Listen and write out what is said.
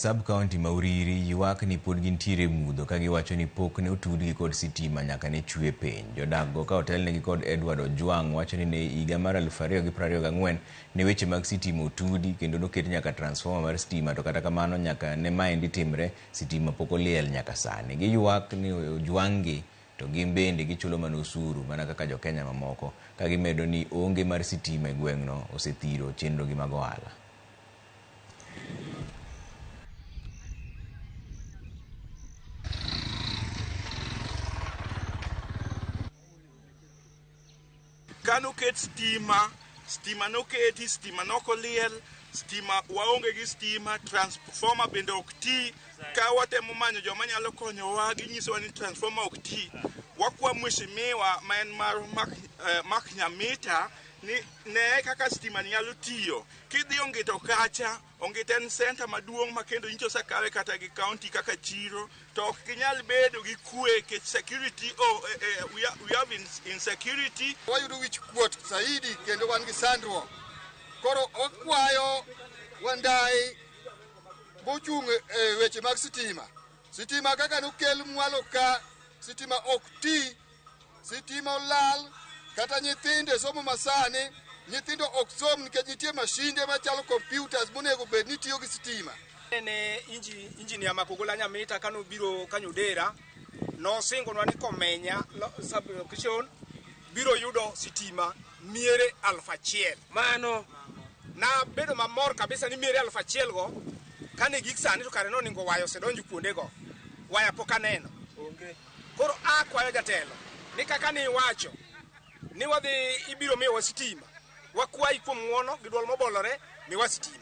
Sub county ma Uriri ywak ni pod gintiere e mudho ka giwacho ni pok ne otudgi kod sitima nyaka ne chwe piny. Jodak go ka otelnegi kod Edward Ojwang' wacho ni ne higa mar 2024 ne weche mag sitima otudi kendo noket nyaka transformer mar stima to kata kamano nyaka ne maendi timre sitima pok oliel nyaka sani. Giywak ni ojwang'gi to gin bende gichulo mana osuru mana kaka jokenya mamoko ka gimedo ni onge mar sitima e gweng'no osethiro chenrogi mag ohala. Kanoket stima, stima noketi, stima nokoliel, stima waonge gi stima, transformer bende ok ti. Ka watemo manyo joma nyalo konyowa, ginyisowa ni transformer ok ti. Wakwa mheshimiwa ma en mar Mark Nyamita ni neye kaka stima ni nyalo tiyo. Kidhi Ongito kacha, Ongito en center maduong' ma kendo nyicho osekawe kata gi county kaka chiro, to ok ginyal bedo gi kwe nikech security, oh, we have insecurity. Wayudo wich kuot saidi kendo wan gi sandruok. Koro wakwayo Wandayi mochung' e weche mag sitima. Sitima kaka nokel mwalo ka, sitima ok ti, sitima olal, kata nyithindo e somo masani, nyithindo ok som nikech nitie mashinde machalo computers monego bed ni tiyo gi sitima. Ne engineer Makogola Nyamita kanobiro Kanyodera, nosingonwa ni Komenya sub-location biro yudo sitima miere 1000. Mano nabedo mamor kabisa ni miere 1000 go kane gik sani to kare noningo waya osedonjo kuondego. Waya pok aneno. Koro akwayo jatelo ni kaka ni iwacho ni wadhi ibiro miyowa sitima, wakwayi kuom ng'uono gi duol mobolore miwa sitima.